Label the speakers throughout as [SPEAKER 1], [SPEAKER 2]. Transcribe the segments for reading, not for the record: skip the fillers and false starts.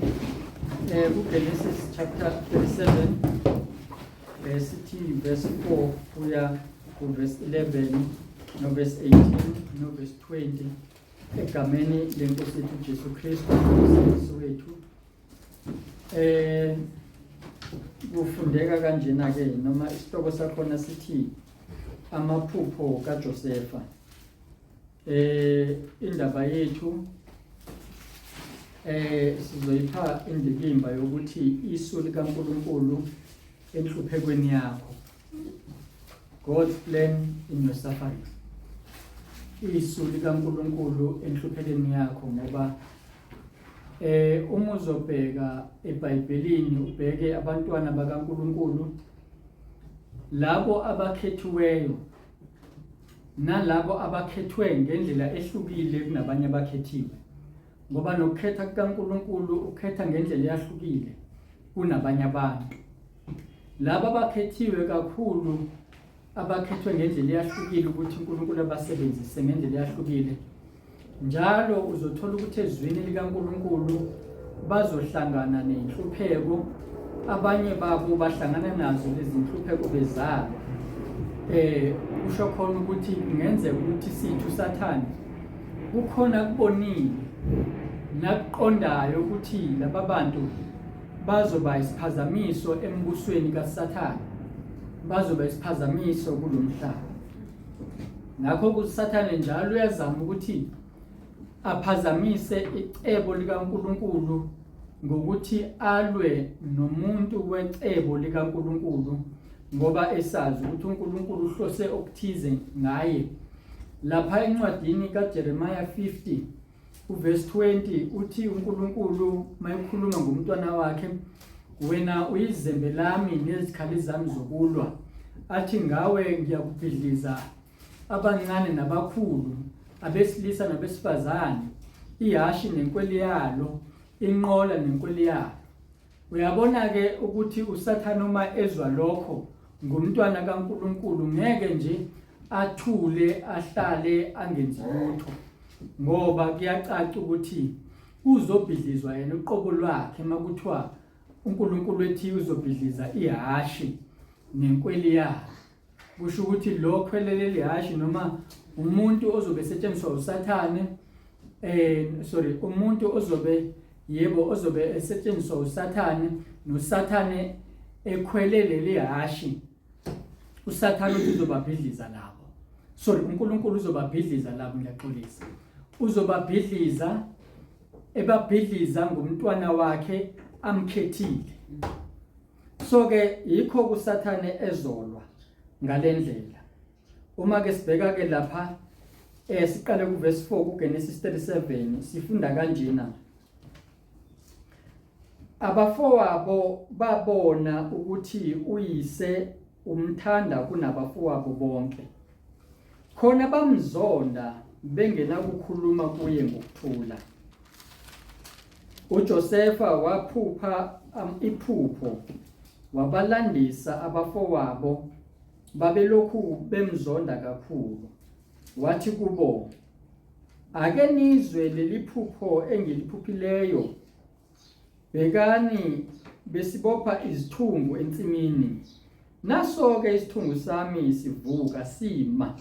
[SPEAKER 1] Ku Genesis chapter 37, sithi verse 4 kuya ku verse 11 no verse 18 no verse 20, egameni lenkosi yethu Jesu Kristu uMsindisi wethu. Kufundeka kanjena ke, noma isihloko sakhona sithi amaphupho kaJosefa. Indaba yethu sizoyipha indikimba yokuthi isu likaNkuluNkulu enhluphekweni yakho. God's plan in your suffering. Isu likaNkuluNkulu enhluphekweni yakho, ngoba uma uzobheka eBhayibhelini, ubheke abantwana bakaNkuluNkulu, labo abakhethiweyo nalabo abakhethwe ngendlela ehlukile kunabanye abakhethiwe, ngoba nokukhetha kukaNkuluNkulu ukhetha ngendlela eyahlukile kunabanye abantu. Laba abakhethiwe kakhulu, abakhethwe ngendlela eyahlukile ukuthi uNkulunkulu abasebenzise ngendlela eyahlukile, njalo uzothola ukuthi ezwini likaNkulunkulu bazohlangana nenhlupheko. Abanye babo bahlangana nazo lezi nhlupheko bezalwa. Kusho khona ukuthi kungenzeka ukuthi sithi uSathane kukhona kubonile nakuqondayo ukuthi laba bantu bazoba isiphazamiso embusweni kaSathane, bazoba isiphazamiso kulomhlaba. Ngakho uSathane njalo uyazama ukuthi aphazamise icebo likaNkuluNkulu ngokuthi alwe nomuntu wecebo likaNkuluNkulu, ngoba esazi ukuthi uNkulunkulu uhlose okuthize ngaye. Lapha encwadini kaJeremiah 50 uverse 20 uthi uNkulunkulu mayekhuluma ngomntwana wakhe, "Wena uyizembe lami nezikhali zami zokulwa," athi, "ngawe ngiyakubhidliza abancane nabakhulu, abesilisa nabesifazane, ihashi nenkweli yalo, inqola nenkweli yalo." Uyabona-ke ukuthi uSathane uma ezwa lokho ngumntwana kaNkulunkulu, ngeke nje athule ahlale angenzi lutho, ngoba kuyacaca ukuthi kuzobhidlizwa yena uqobo lwakhe makuthiwa uNkulunkulu ethi uzobhidliza ihashi nenkweli yalo. Kusho ukuthi lo khwelele lihashi noma umuntu ozobe esetshenziswa uSathane, sorry, umuntu ozobe, yebo, ozobe esetshenziswa uSathane, noSathane ekhwele leli hashi, uSathane uthi uzobabhidliza labo, sorry, uNkulunkulu uzobabhidliza labo, ngiyaxolisa, uzobabhidliza, ebabhidliza ngumntwana wakhe amkhethile. So ke yikho kuSathane ezolwa ngalendlela. Uma ke sibheka ke lapha, siqale ku verse 4 kuGenesis 37, sifunda kanjena: Abafowabo babona ukuthi uyise umthanda kunabafowabo bonke, khona bamzonda bengenakukhuluma kuye ngokuthula. UJosefa waphupha iphupho, wabalandisa abafowabo, babelokhu bemzonda kakhulu. Wathi kubo, "Ake nizwe leli phupho engiliphuphileyo. Bhekani, besibopha izithungu ensimini. Naso-ke isithungu sami sivuka sima.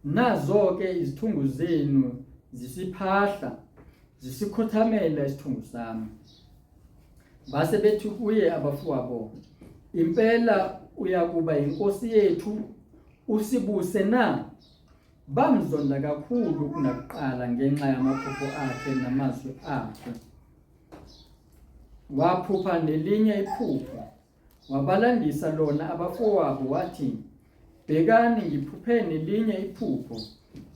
[SPEAKER 1] Nazo-ke izithungu zenu zisiphahla, zisikhothamela isithungu sami." Base bethi kuye abafowabo, "Impela uyakuba yinkosi yethu, usibuse na?" Bamzonda kakhulu kunakuqala ngenxa yamaphupho akhe namazwi akhe. Waphupha nelinye iphupho, wabalandisa lona abafowabo, wathi, "Bhekani, ngiphuphe nelinye iphupho.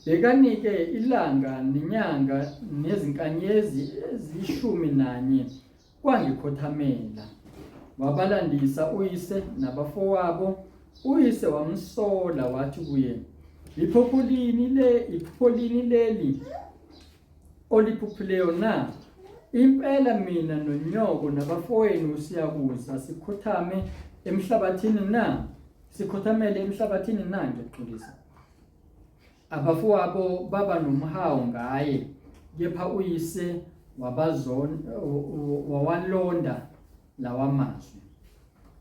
[SPEAKER 1] Bhekani-ke, ilanga nenyanga nezinkanyezi eziyishumi nanye kwangikhothamela." Wabalandisa uyise nabafowabo. Uyise wamsola, wathi kuye, "Iphupho lini le, iphupho lini leli oliphuphileyo na? Impela mina nonyoko nabafowenu siyakuza sikhothame emhlabathini na? Sikhothamele emhlabathini na?" Ngiyaxolisa. Abafowabo baba nomhawu ngaye, kepha uyise Wabazon wawalonda lawa mazwi.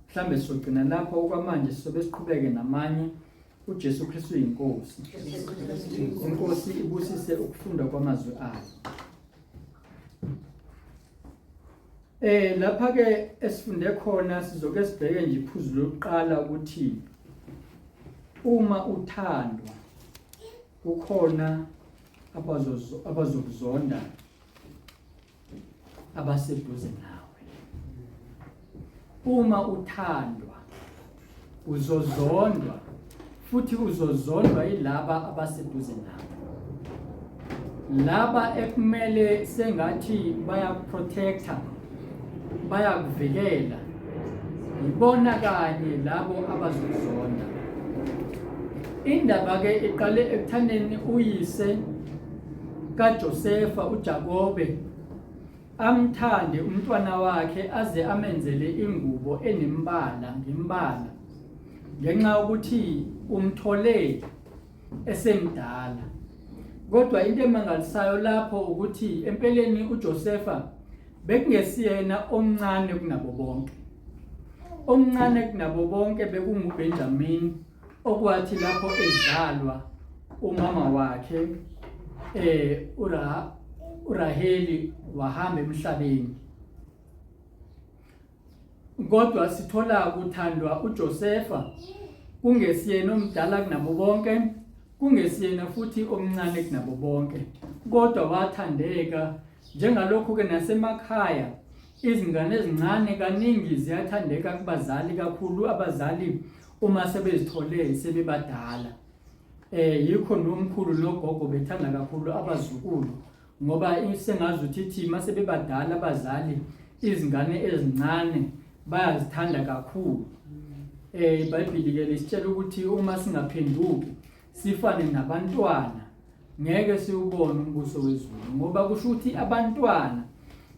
[SPEAKER 1] Mhlambe sizogcina lapho okwamanje sizobe siqhubeke namanye uJesu Kristu uyinkosi. Inkosi ibusise ukufunda kwamazwi ayo. Lapha ke esifunde khona sizoke sibheke nje iphuzu lokuqala ukuthi uma uthandwa kukhona abazokuzonda abaseduze nawe. Uma uthandwa uzozondwa futhi uzozondwa yilaba abaseduze nawe. Laba ekumele sengathi bayakuprotecta bayakuvikela yibona kanye labo abazokuzonda. Indaba ke iqale ekuthandeni uyise kaJosefa uJakobe amthande umntwana wakhe aze amenzele ingubo enembala ngembala ngenxa yokuthi umthole esemdala. Kodwa into emangalisayo lapho ukuthi empeleni uJosefa bekungesiyena omncane kunabo bonke. Omncane kunabo bonke bekunguBenjamin okwathi lapho ezalwa umama wakhe eh ura uRaheli wahamba emhlabeni. Kodwa sithola kuthandwa uJosefa kungesiyena omdala kunabo bonke, kungesiyena futhi omncane kunabo bonke, kodwa wathandeka. Njengalokhu-ke nasemakhaya izingane ezincane kaningi ziyathandeka kubazali kakhulu abazali uma sebezithole sebebadala. Yikho nomkhulu nogogo bethanda kakhulu abazukulu ngoba sengazuthi ithi uma sebebadala abazali izingane ezincane bayazithanda kakhulu. IBhayibheli ke lisitshela ukuthi uma singaphenduki sifane nabantwana ngeke siwubone umbuso wezulu ngoba kusho ukuthi abantwana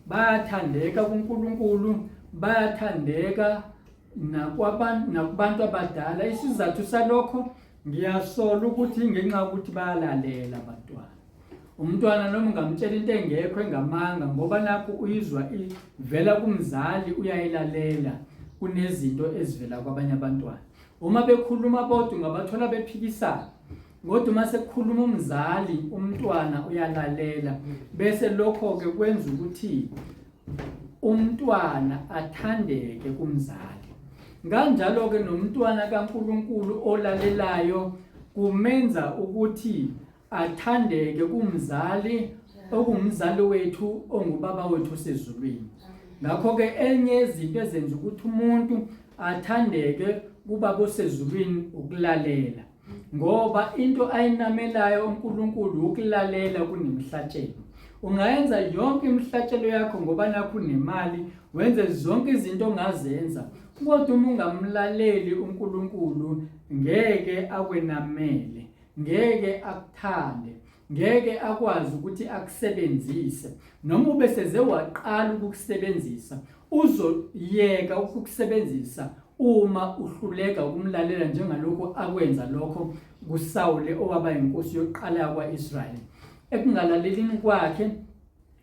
[SPEAKER 1] bayathandeka kuNkulunkulu bayathandeka nakubantu abadala. Isizathu salokho ngiyasola ukuthi ngenxa yokuthi bayalalela abantwana. Umntwana noma ungamtshela into engekho engamanga ngoba nakho uyizwa ivela kumzali uyayilalela kunezinto ezivela kwabanye abantwana. Uma bekhuluma bodwa ungabathola bephikisana. Kodwa uma sekukhuluma umzali umntwana uyalalela bese lokho-ke kwenza ukuthi umntwana athandeke kumzali. Kanjalo-ke nomntwana kaNkulunkulu olalelayo kumenza ukuthi athandeke kumzali okungumzali wethu ongubaba wethu osezulwini. Ngakho-ke enye yezinto ezenza ukuthi umuntu athandeke kubaba osezulwini ukulalela. Ngoba into ayinamelayo uNkulunkulu ukulalela kunemihlatshelo. Ungayenza yonke imihlatshelo yakho ngoba nakho unemali, wenze zonke izinto ongazenza. Kodwa uma ungamlaleli uNkulunkulu ngeke akwenamele, ngeke akuthande, ngeke akwazi ukuthi akusebenzise. Noma ube seze waqala ukukusebenzisa, uzoyeka ukukusebenzisa uma uhluleka ukumlalela njengalokhu akwenza lokho kuSawule owaba inkosi yokuqala yakwa-Israyeli. Ekungalalelini kwakhe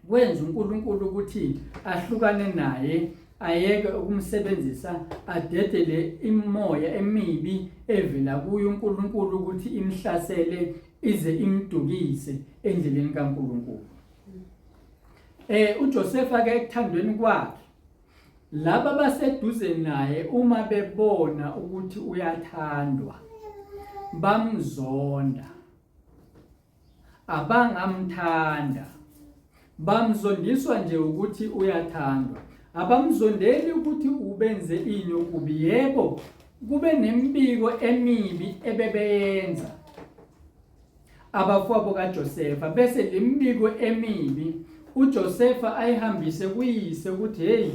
[SPEAKER 1] kwenza uNkulunkulu ukuthi ahlukane naye ayeke ukumsebenzisa adedele imimoya emibi evela kuye uNkulunkulu ukuthi imhlasele ize imdukise endleleni kaNkulunkulu. UJosefa ke ekuthandweni kwakhe laba baseduze naye uma bebona ukuthi uyathandwa bamzonda, abangamthanda bamzondiswa nje ukuthi uyathandwa, abamzondeli ukuthi ubenze ini okubi. Yebo, kube nemibiko emibi ebebeyenza abafowabo kaJosefa, bese le mibiko emibi uJosefa ayihambise kuyise ukuthi hey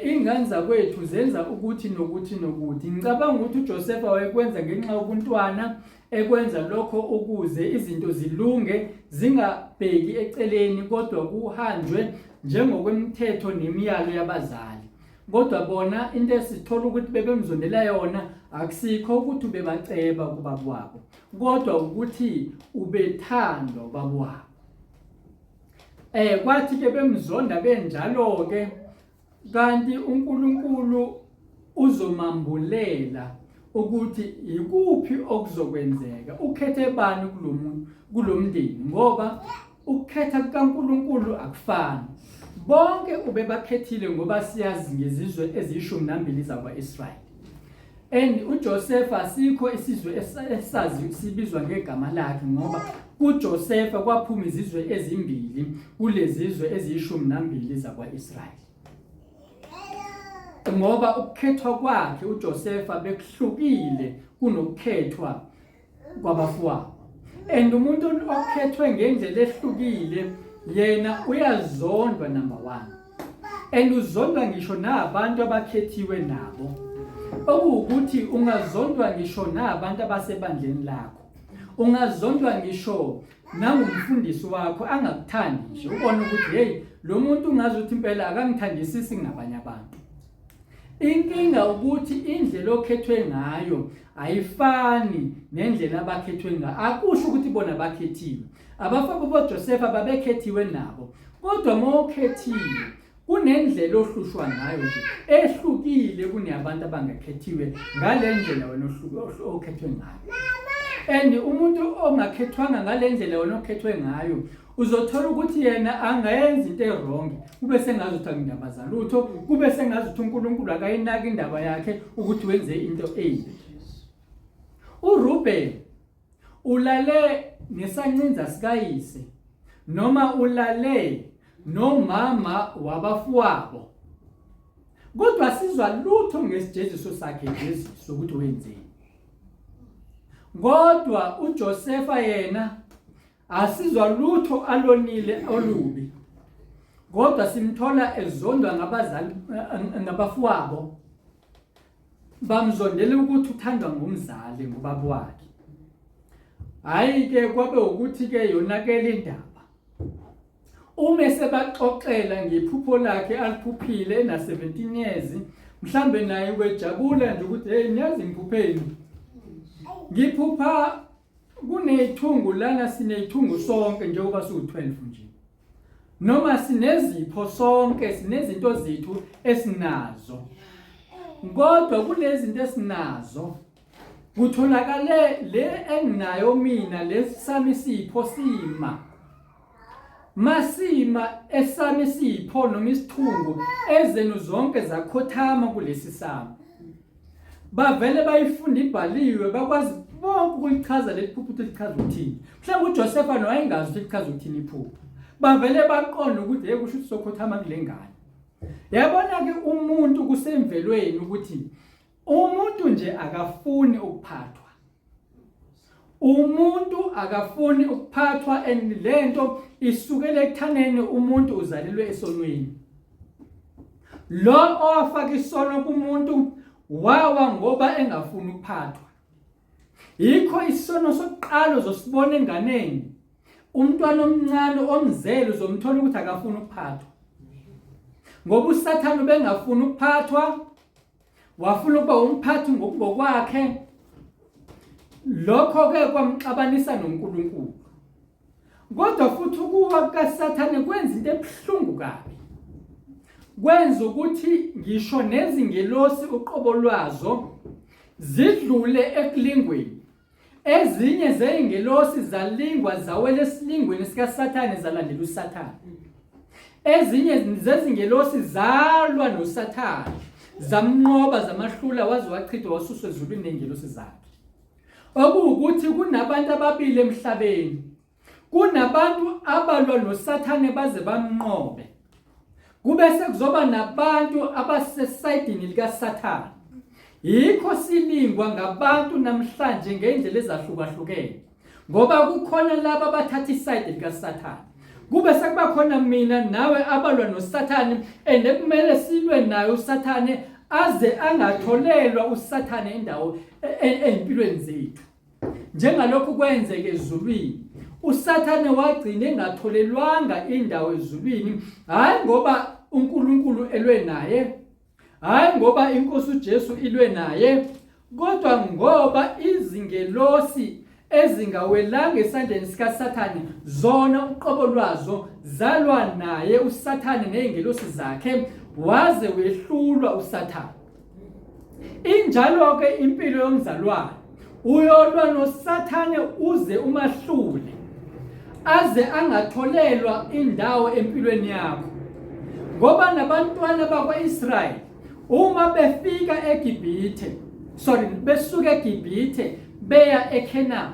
[SPEAKER 1] ingane zakwethu zenza ukuthi nokuthi nokuthi. Ngicabanga ukuthi uJosefa wayekwenza ngenxa yobuntwana, ekwenza lokho ukuze izinto zilunge zingabheki eceleni kodwa kuhanjwe njengokwemithetho nemiyalo yabazali. Kodwa bona into esithola ukuthi bebemzondela yona akusikho ukuthi ubebaceba kubaba wabo, kodwa ukuthi ubethandwa ubaba wabo. Kwathi ke bemzonda benjalo ke kanti uNkulunkulu uzomambulela ukuthi ikuphi okuzokwenzeka ukhethe bani kulomuntu kulomndeni ngoba ukukhetha kukaNkulunkulu akufani bonke ubebakhethile ngoba siyazi ngezizwe eziyishumi nambili zakwa-Israyeli and uJoseph asikho isizwe esazi sibizwa ngegama lakhe ngoba kuJoseph kwaphuma izizwe ezimbili kulezizwe eziyishumi nambili zakwa-Israyeli ngoba ukukhethwa kwakhe uJosefa bekuhlukile kunokukhethwa kwabafowabo and umuntu okhethwe ngendlela ehlukile yena uyazondwa number 1 and uzondwa ngisho nabantu abakhethiwe nabo okuwukuthi ungazondwa ngisho nabantu abasebandleni lakho ungazondwa ngisho nangumfundisi wakho angakuthandi nje ubone ukuthi hey lo muntu ungazi ukuthi impela akangithandisisi kunabanye abantu Inkinga ukuthi indlela okhethwe ngayo ayifani nendlela abakhethwe ngayo. Akusho ukuthi bona bakhethiwe. Abafowabo boJosefa babekhethiwe nabo. Kodwa mawukhethiwe kunendlela ohlushwa ngayo nje ehlukile kuneyabantu abangakhethiwe ngale ndlela wena okhethwe ngayo. And umuntu ongakhethwanga ngale ndlela wena okhethwe ngayo uzothola ukuthi yena angayenza into ewrong kube sengazi ukuthi akundaba zalutho kube sengazi ukuthi uNkulunkulu akayinaki indaba yakhe ukuthi wenze into embi uRuben ulale nesancinza sikayise noma ulale nomama wabafuwabo kodwa sizwa lutho ngesijeziso sakhe jeziso ukuthi wenzeni kodwa uJosefa yena Asizwa lutho alonile olubi. Kodwa simthola ezondwa ngabazali ngabafowabo. Bamzondela ukuthi uthandwa ngumzali ngubaba wakhe. Hayi ke kwabe ukuthi ke yonakele indaba. Uma esebaxoxela ngephupho lakhe aliphuphile ena 17 years mhlambe naye wejabula nje ukuthi hey niyazi ngiphupheni. Ngiphupha Kuneyithungu lana sineyithungu sonke njengoba siwu-12 nje. Noma sinezipho sonke sinezinto zethu esinazo. Kodwa kulezinto esinazo kutholakale le enginayo mina lesami sipho sima. Masima esami sipho noma isithungu ezenu zonke zakhothama kulesi sami. Bavele bayifunda ibhaliwe bakwazi bonke ukulichaza leli phupho ukuthi lichaza ukuthini. Mhlawumbe uJosefa nowayengazi ukuthi lichaza ukuthini iphupho. Bavele baqonda ukuthi hey kusho ukuthi sokhothama kule ngane. Yabona ke umuntu kusemvelweni ukuthi umuntu nje akafuni ukuphathwa. Umuntu akafuni ukuphathwa and lento isukela ekuthaneni umuntu uzalelwe esonweni. Lo owafaka isono kumuntu wawa ngoba engafuni ukuphathwa. Yikho isono sokuqala uzosibona enganeni. Umntwana omncane omzele uzomthola ukuthi akafuni ukuphathwa. Ngoba uSathane ubengafuni ukuphathwa wafuna ukuba umphathi ngokwakhe lokho ke kwamxabanisa noNkulunkulu kodwa futhi ukuwa kukaSathane kwenza into ebuhlungu kabi kwenza ukuthi ngisho nezingelosi uqobo lwazo zidlule ekulingweni Ezinye zezingelosi zalingwa zawela esilingweni sikaSathane zalandela uSathane. Ezinye zezingelosi zalwa noSathane zamnqoba zamahlula waze wachithwa wasuswa ezulwini nengelosi zakhe. Okuwukuthi kunabantu ababili emhlabeni Kunabantu abalwa noSathane baze bamnqobe. Kube sekuzoba nabantu abasesayidini likaSathane. Yikho silingwa ngabantu namhlanje ngendlela ezahlukahlukene. Ngoba kukhona laba abathatha isayidi likaSathane. Kube sekuba khona mina nawe abalwa noSathane and kumele silwe naye uSathane aze angatholelwa uSathane indawo ezimpilweni zethu. Njengalokhu kwenzeka ezulwini, uSathane wagcina engatholelwanga indawo ezulwini, hhayi ngoba uNkulunkulu elwe naye, hhayi ngoba inkosi uJesu ilwe naye, kodwa ngoba izingelosi Ezingawelanga esandleni sikaSathane, zona uqobo lwazo zalwa naye uSathane nezingelosi zakhe, waze wehlulwa uSathane. Injalo-ke impilo yomzalwane, uyolwa noSathane uze umahlule, aze angatholelwa indawo empilweni yakho. Ngoba nabantwana bakwa-Israyeli uma befika eGibhithe, sorry, besuka eGibhithe beya eKhenani,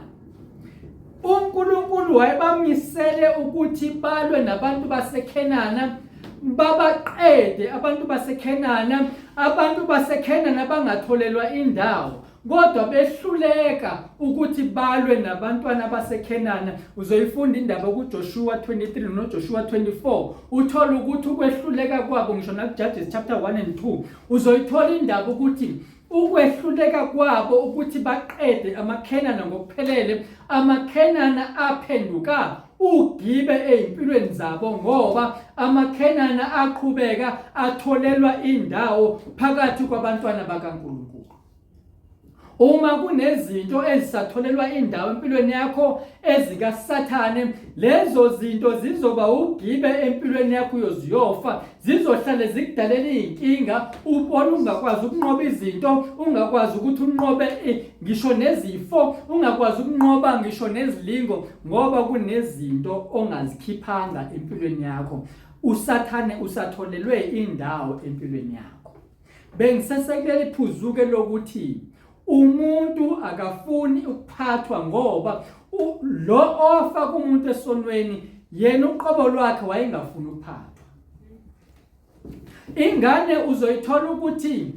[SPEAKER 1] uNkulunkulu wayebamisele ukuthi balwe nabantu baseKhenana, babaqede abantu baseKhenana, abantu baseKhenana bangatholelwa indawo, kodwa behluleka ukuthi balwe nabantwana baseKhenana. Uzoyifunda indaba kuJoshua 23 noJoshua 24, uthole ukuthi ukwehluleka kwabo, ngisho nakuJudges chapter 1 and 2 uzoyithola indaba ukuthi ukwehluleka kwabo ukuthi baqede amaKhenana ngokuphelele, amaKhenana aphenduka ugibe ezimpilweni zabo, ngoba amaKhenana aqhubeka atholelwa indawo phakathi kwabantwana bakaNkulunkulu. Uma kunezinto ezisatholelwa indawo empilweni yakho ezikaSathane, lezo zinto zizoba ugibe empilweni yakho, uyoziyofa, zizohlale zikudalela izinkinga, ubona ungakwazi ukunqoba izinto, ungakwazi ukuthi unqobe ngisho nezifo, ungakwazi ukunqoba ngisho nezilingo, ngoba kunezinto ongazikhiphanga empilweni yakho. USathane usatholelwe indawo empilweni yakho. Bengisesekuleli phuzuke lokuthi umuntu akafuni ukuphathwa, ngoba lo ofa kumuntu esonweni yena uqobo lwakhe wayengafuni ukuphathwa. Ingane uzoyithola ukuthi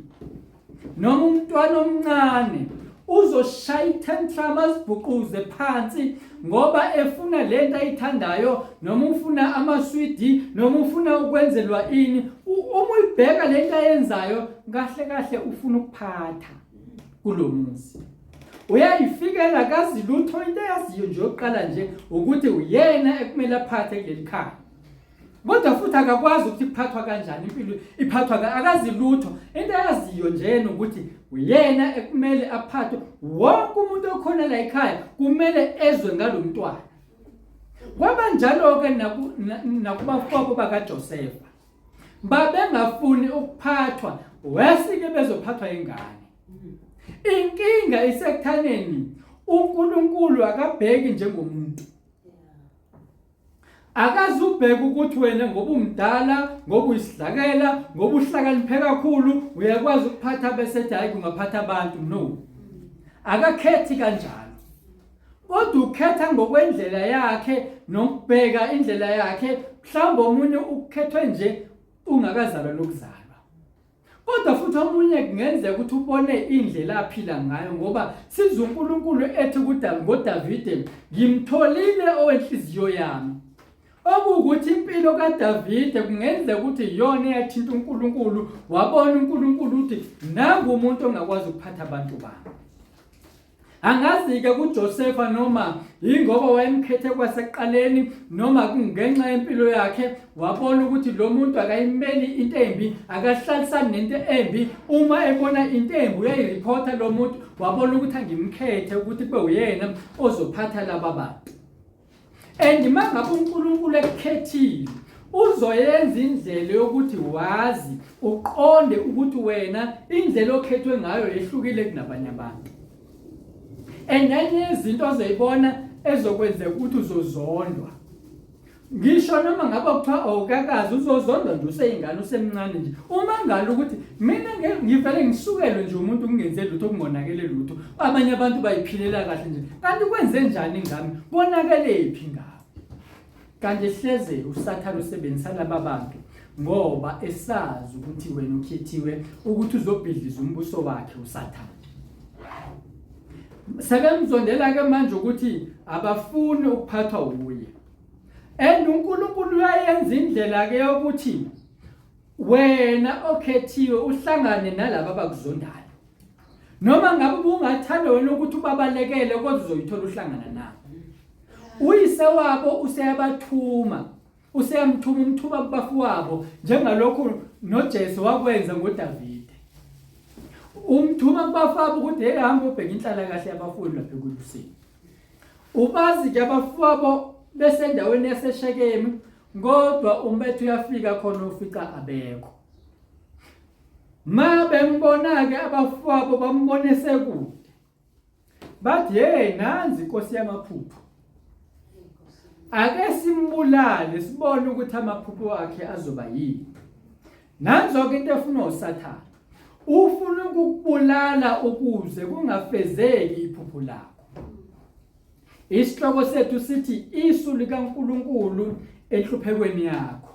[SPEAKER 1] noma umntwana omncane uzoshaya i-tantrum azibhuquze phansi ngoba efuna lento ayithandayo, noma ufuna amaswidi, noma ufuna ukwenzelwa ini. Uma uyibheka lento ayenzayo, kahle kahle ufuna ukuphatha kulomuzi. Uyayifikela kazi lutho, into eyaziyo nje yokuqala nje ukuthi uyena ekumele aphathe kuleli khaya, kodwa futhi akakwazi ukuthi iphathwa kanjani impilo, iphathwa akazi lutho. Into ayaziyo njena ukuthi uyena ekumele aphathwe, wonke umuntu okhona la ekhaya kumele ezwe ngalomntwana. Kwaba njalo-ke nakubafowabo bakaJosefa, babengafuni ukuphathwa, wesike bezophathwa ingane. Inkinga isekuthaneni uNkulunkulu akabheki njengomuntu, akazubheka ukuthi wena ngoba umdala, ngoba uyisidlakela, ngoba uhlakaniphe kakhulu uyakwazi ukuphatha, bese ethi hayi kungaphatha abantu. No, akakhethi kanjalo, kodwa ukhetha ngokwendlela yakhe nokubheka indlela yakhe. Mhlawumbe omunye ukukhethwe nje ungakazalwa nokuzalwa, kodwa futhi omunye kungenzeka ukuthi ubone indlela aphila ngayo, ngoba siza uNkulunkulu ethi ngoDavide, ngimtholile owenhliziyo yami. Okuwukuthi impilo kaDavide kungenzeka ukuthi iyona eyathinta uNkulunkulu, wabona uNkulunkulu ukuthi nangu umuntu ongakwazi ukuphatha abantu bami. Angazi-ke kuJosefa noma yingoba wayemkhethe kwasekuqaleni noma kungenxa yempilo yakhe, wabona ukuthi lo muntu akayimeli into embi, akahlalisani nento embi. Uma ebona into embi uyayireporta lo muntu, wabona ukuthi angimkhethe ukuthi kube uyena ozophatha laba bantu. And mangabe uNkulunkulu ekukhethile, uzoyenza indlela yokuthi wazi, uqonde ukuthi wena indlela okhethwe ngayo yehlukile kunabanye abantu. And enye izinto ozoyibona ezokwenzeka ukuthi uzozondwa. Ngisho noma ngabe kuthiwa awukakazi, uzozondwa nje useyingane, usemncane nje. Uma ngalo ukuthi mina ngivele ngisukelwe nje umuntu kungenze lutho, kungonakele lutho, abanye abantu bayiphilela kahle nje, kanti kwenze njani ngami, konakelephi ngami? Kanti hleze uSathane usebenzisa laba bantu ngoba esazi ukuthi wena ukhethiwe ukuthi uzobhidliza umbuso wakhe uSathane. Sebemzondela ke manje ukuthi abafuni ukuphathwa wuye. And uNkulunkulu uyayenza indlela ke yokuthi wena okhethiwe uhlangane nalaba abakuzondayo. Noma ngabe ubungathanda wena ukuthi ubabalekele, kodwa uzoyithola uhlangana nabo. Uyise wabo useyabathuma, useyamthuma, umthuma kubafowabo, njengalokhu noJesu wakwenza ngoDavide. Umthuma kubafowabo ukuthi hey, hamba ubheke inhlalakahle yabafundi lapha ekuluseni. Ubazi ke abafowabo besendaweni yaseShekemi kodwa umbethu uyafika khona ufica abekho. Ma bembona-ke abafowabo bambone sekude. Bathi hey nanzi inkosi yamaphupho. Ake simbulale sibone ukuthi amaphupho akhe azoba yini. Nanzo-ke into efunwa uSathane. Ufuna ukukubulala ukuze kungafezeki iphupho lakho. Isihloko sethu sithi isu likaNkulunkulu enhluphekweni yakho.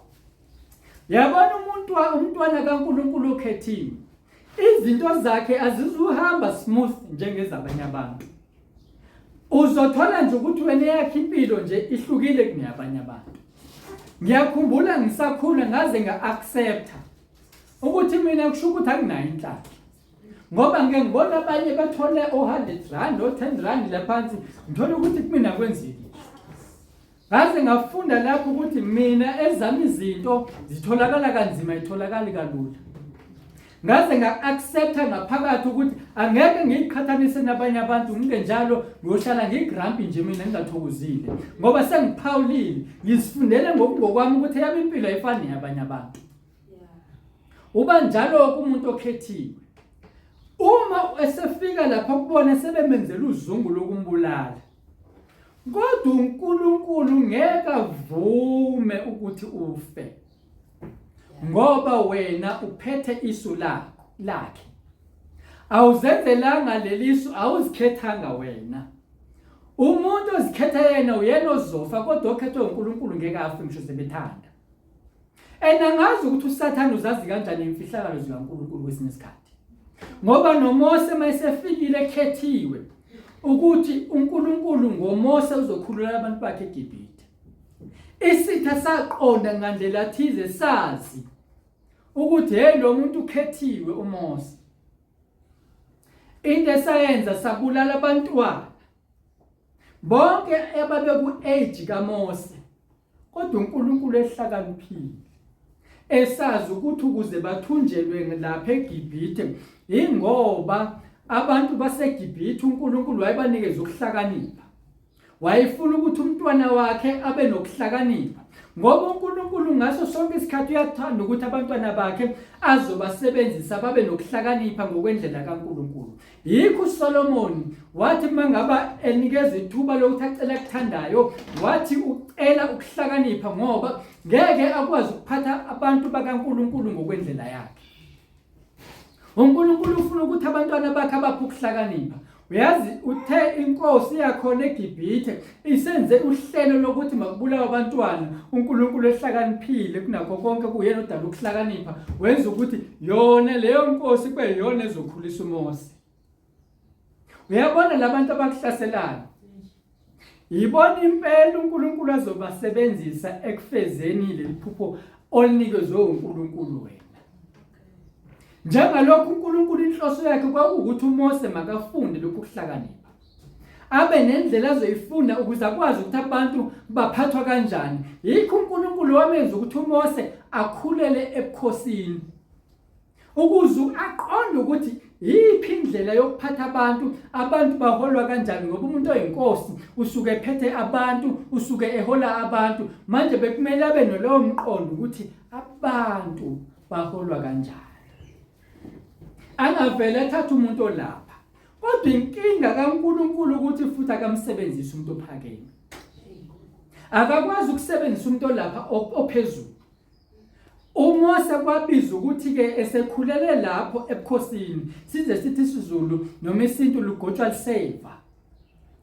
[SPEAKER 1] Yabona umuntu umntwana kaNkulunkulu okhethiwe. Izinto zakhe azizuhamba smooth njengezabanye abantu. Uzothola nje ukuthi wena eyakhe impilo nje ihlukile kuneyabanye abantu. Ngiyakhumbula ngisakhula ngaze nga-accepta ukuthi mina kusho ukuthi anginayo inhlanhla. Ngoba ngike ngibona abanye bathole o-100 rand o-10 rand laphansi ngithole ukuthi kumina kwenzeki. Ngaze ngafunda lapho ukuthi mina ezami izinto zitholakala kanzima itholakali kalula. Ngaze nga-accepta ngaphakathi ukuthi angeke ngiyiqhathanise nabanye abantu ngingenjalo ngiyohlala ngiyigrampi nje mina ngingathokozile ngoba sengiphawulile ngizifundele ngokungokwami ukuthi eyami impilo ayifani neyabanye abantu. Uba njalo kumuntu okhethiwe. Uma esefika lapha kubona sebemenzela uzungu lokumbulala. Kodwa uNkulunkulu ngeke avume ukuthi ufe. Ngoba wena uphethe isu lakho lakhe. Awuzenzelanga lelisu awuzikhethanga wena. Umuntu ozikhetha yena uyena ozofa kodwa okhethwe uNkulunkulu ngeke afe ngisho sebethanda. And angazi ukuthi uSathane uzazi kanjani imfihlakalo zikaNkulunkulu kwesinye isikhathi. Ngoba noMose mayesefikile ekhethiwe ukuthi uNkulunkulu ngoMose uzokhulula abantu bakhe eGibhithe. Isitha saqonda ngandlela thize sazi ukuthi hey lo muntu ukhethiwe uMose. Into esayenza sabulala abantwana bonke ababeku-age kaMose Kodwa uNkulunkulu ehlakaniphile esazi ukuthi ukuze bathunjelwe lapha eGibhithe ingoba abantu baseGibhithe uNkulunkulu wayebanikeza ukuhlakanipha. Wayefuna ukuthi umntwana wakhe abe nokuhlakanipha ngoba uNkulunkulu ngaso sonke isikhathi uyathanda ukuthi abantwana bakhe azobasebenzisa babe nokuhlakanipha ngokwendlela kaNkulunkulu. Yikho uSolomoni wathi uma ngaba enikezwa ithuba lokuthi acele akuthandayo, wathi ucela ukuhlakanipha ngoba ngeke akwazi ukuphatha abantu bakaNkulunkulu ngokwendlela yakhe. uNkulunkulu ufuna ukuthi abantwana bakhe abaphe ukuhlakanipha. Uyazi uthe inkosi yakhona eGibhithe isenze uhlelo lokuthi makubulawe abantwana uNkulunkulu ehlakaniphile kunakho konke kuyena odala ukuhlakanipha wenza ukuthi yona leyo nkosi kube yiyona ezokhulisa uMose. Uyabona labantu abakuhlaselayo yibona impela uNkulunkulu azobasebenzisa ekufezeni leli phupho olinikezwe uNkulunkulu wena. Njengalokhu uNkulunkulu inhloso yakhe kwakuwukuthi uMose makafunde lokhu kuhlakanipha. Abe nendlela azoyifunda ukuze akwazi ukuthi abantu baphathwa kanjani. Yikho uNkulunkulu wamenza ukuthi uMose akhulele ebukhosini. Ukuze aqonde ukuthi yiphi indlela yokuphatha abantu, abantu baholwa kanjani ngoba umuntu oyinkosi usuke ephethe abantu, usuke ehola abantu. Manje bekumele abe nolowo mqondo ukuthi abantu baholwa kanjani angavele athathe umuntu olapha kodwa inkinga kaNkuluNkulu ukuthi futhi akamsebenzisi umuntu ophakeme akakwazi ukusebenzisa umuntu olapha ophezulu uMose kwabiza ukuthi ke esekhulele lapho ebukhosini size sithi isiZulu noma isintu lugotshwa liseva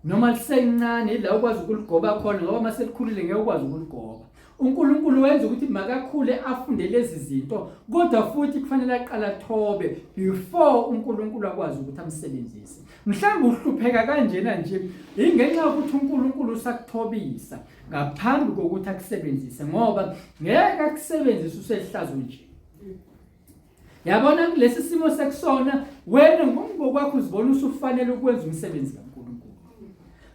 [SPEAKER 1] noma lisencane ila ukwazi ukuligoba khona ngoba uma selikhulile ngeke ukwazi ukuligoba uNkulunkulu wenza ukuthi makakhule afunde lezi zinto kodwa futhi kufanele aqala athobe before uNkulunkulu akwazi ukuthi amsebenzise mhlawumbe uhlupheka kanjena nje ingenxa yokuthi uNkulunkulu usakuthobisa ngaphambi kokuthi akusebenzise ngoba ngeke akusebenzise usehlazo nje Yabona kulesi simo sekusona wena ngokwakho uzibona usufanele ukwenza umsebenzi kaNkulunkulu.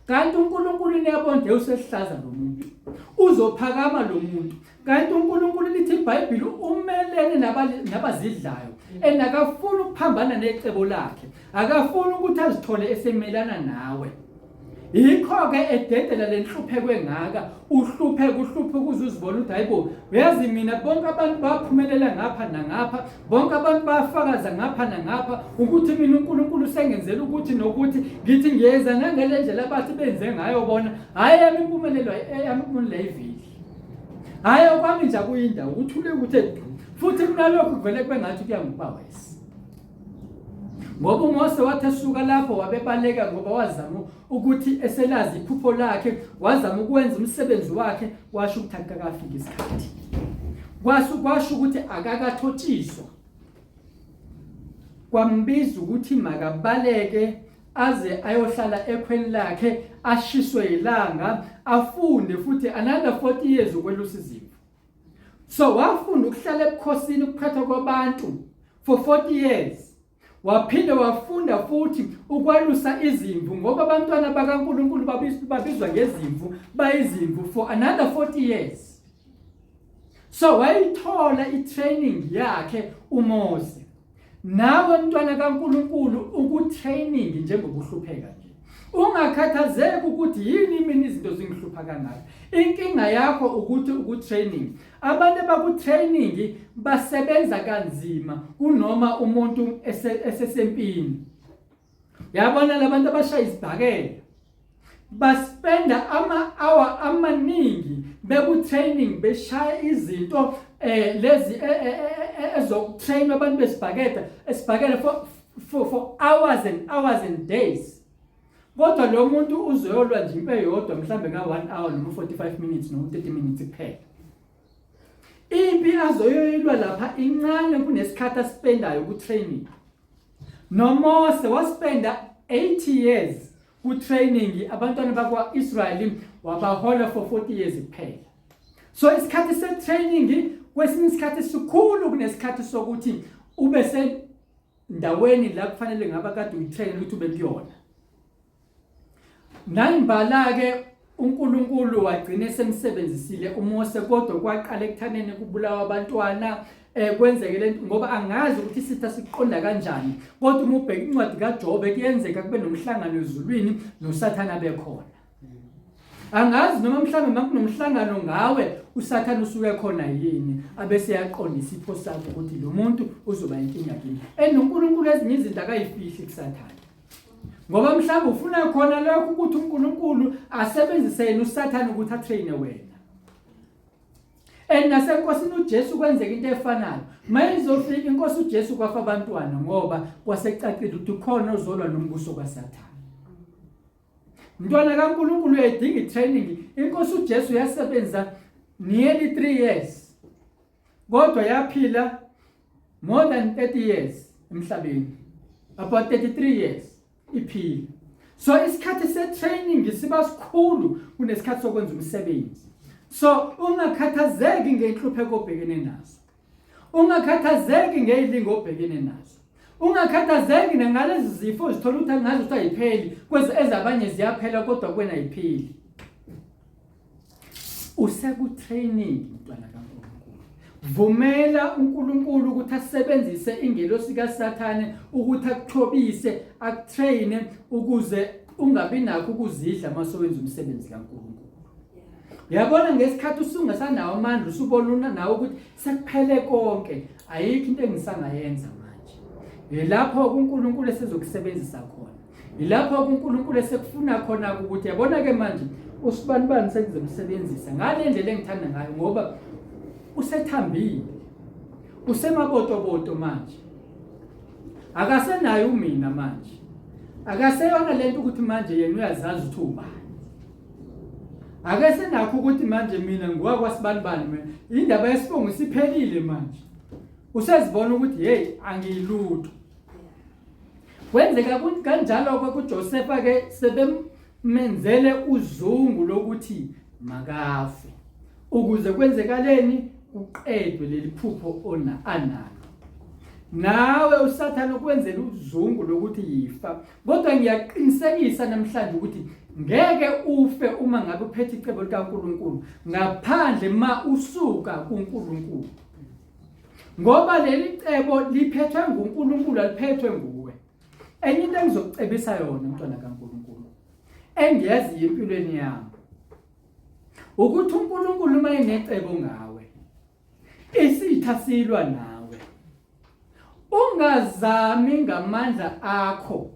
[SPEAKER 1] Kanti uNkulunkulu niyabona nje usehlaza lo muntu. Uzophakama lo muntu. Kanti uNkulunkulu lithi iBhayibheli umelene nabazidlayo and akafuni ukuphambana necebo lakhe. Akafuni ukuthi azithole esemelana nawe. Yikho-ke ededela le nhlupheko engaka, uhlupheka uhluphe ukuze uzibone ukuthi hayibo, uyazi mina bonke abantu baphumelela ngapha nangapha, bonke abantu bayafakaza ngapha nangapha ukuthi mina uNkulunkulu usengenzela ukuthi nokuthi, ngithi ngiyeza nangale ndlela abathi benze ngayo bona, hhayi yami impumelelo, eyami impumelelo ayiveli. Hhayi okwami nje akuyindawo, kuthule kuthe du. Futhi kunalokhu kuvele kube ngathi kuya ngokuba wesi. Ngoba uMose wathi esuka lapho wabebaleka ngoba wazama ukuthi eselazi iphupho lakhe, wazama ukwenza umsebenzi wakhe, washo ukuthi akakafiki isikhathi. Kwasho kwasho ukuthi akakathotshiswa. Kwambiza ukuthi makabaleke aze ayohlala ekhweni lakhe ashiswe ilanga afunde futhi another 40 years ukwelusa izimvu. So wafunda ukuhlala ebukhosini ukuphathwa kwabantu for 40 years. Waphinde wafunda futhi ukwalusa izimvu ngoba abantwana bakaNkulunkulu babizwa ngezimvu, bayizimvu for another 40 years. So wayithola i-training yakhe uMose. Nawe mntwana kaNkulunkulu uku-training njengokuhlupheka nje. Ungakhathazeki ukuthi yini mina izinto zingihlupha kangaka. Inkinga yakho ukuthi uku-training. Abantu abaku-training basebenza kanzima kunoma umuntu esesempini. Yabona labantu abashaya izibhakela baspenda ama-hour amaningi beku-training beshaya izinto lezi ezokutrain abantu besibhakeda esibhakela for hours and hours and days. Kodwa lo muntu uzoyolwa nje impi eyodwa mhlambe ka 1 hour noma 45 minutes noma 30 minutes kuphela. Impi azoyoyilwa lapha incane kunesikhathi aspendayo ku training. NoMose waspenda 80 years ku training abantwana bakwa-Israyeli wabahola for 40 years kuphela. So isikhathi se training kwesinye isikhathi sikhulu kunesikhathi sokuthi ube sendaweni la kufanele ngaba kade uyitrain ukuthi ube kuyona. Nangibala-ke uNkulunkulu wagcina esemsebenzisile uMose kodwa kwaqala ekuthaneni kubulawa abantwana kwenzeke lento ngoba angazi ukuthi isitha siqonda kanjani kodwa uma ubheka incwadi kaJobe kuyenzeka kube nomhlangano ezulwini noSathana bekhona. Angazi noma mhlawumbe makunomhlangano ngawe uSathane usuke khona yini abese yaqonda isipho sakho ukuthi lo muntu uzoba inkinga kimi. And uNkulunkulu ezinye izinto akayifihli kuSathane. Ngoba mhlawumbe ufuna khona lokho ukuthi uNkulunkulu asebenzise yena uSathane ukuthi atraine wena. And nasenkosini uJesu kwenzeka into efanayo. Mayizofika inkosi uJesu kwafa abantwana ngoba kwasecacile ukuthi ukhona ozolwa nombuso kaSathane. Mntwana kaNkulunkulu uyayidinga i-training. Inkosi uJesu yasebenza nearly 3 years. Kodwa yaphila more than 30 years emhlabeni. About 33 years iphila. So isikhathi se-training siba sikhulu kunesikhathi sokwenza umsebenzi. So ungakhathazeki ngenhlupheko obhekene nazo. Ungakhathazeki ngezilingo obhekene nazo. Ungakhathazeki nangalezi zifo ozithola ukuthi angazi ukuthi ayipheli, kwezi ezabanye ziyaphela kodwa kuwena ayipheli. Useku-training mntwana kaNkulunkulu. Vumela uNkulunkulu ukuthi asebenzise ingelosi kaSathane ukuthi akuthobise, akutraine ukuze ungabi nakho ukuzidla uma sowenza umsebenzi kaNkulunkulu. Uyabona ngesikhathi usungasanawo amandla usubona nawe ukuthi sekuphele konke, ayikho into engisangayenza manje. Yilapho uNkulunkulu esezokusebenzisa khona. Yilapho uNkulunkulu esekufuna khona ukuthi yabona ke manje usibanibani sengizomsebenzisa ngale ndlela engithanda ngayo ngoba usethambile. Usemabotoboto manje. Akasenayo umina manje. Akaseyona lento ukuthi manje yena uyazazi ukuthi ubani. Ake senakho ukuthi manje mina ngiwakwasibanibani mina indaba yesibongo isiphelile manje. Usezibona ukuthi hey angiyilutho. Kwenzeka kanjalo ke kuJosefa ke sebemenzele uzungu lokuthi makafe ukuze kwenzekaleni kuqedwe leli phupho ona analo. Nawe uSathane ukwenzela uzungu lokuthi yifa Kodwa ngiyaqinisekisa namhlanje ukuthi ngeke ufe uma ngabe uphethe icebo likaNkulunkulu ngaphandle ma usuka kuNkulunkulu. Ngoba leli cebo liphethwe nguNkulunkulu aliphethwe nguwe. Enye into engizokucebisa yona mntwana kaNkulunkulu. engiyaziyo empilweni yami ukuthi uNkulunkulu uma enecebo ngawe isitha silwa nawe ungazami ngamandla akho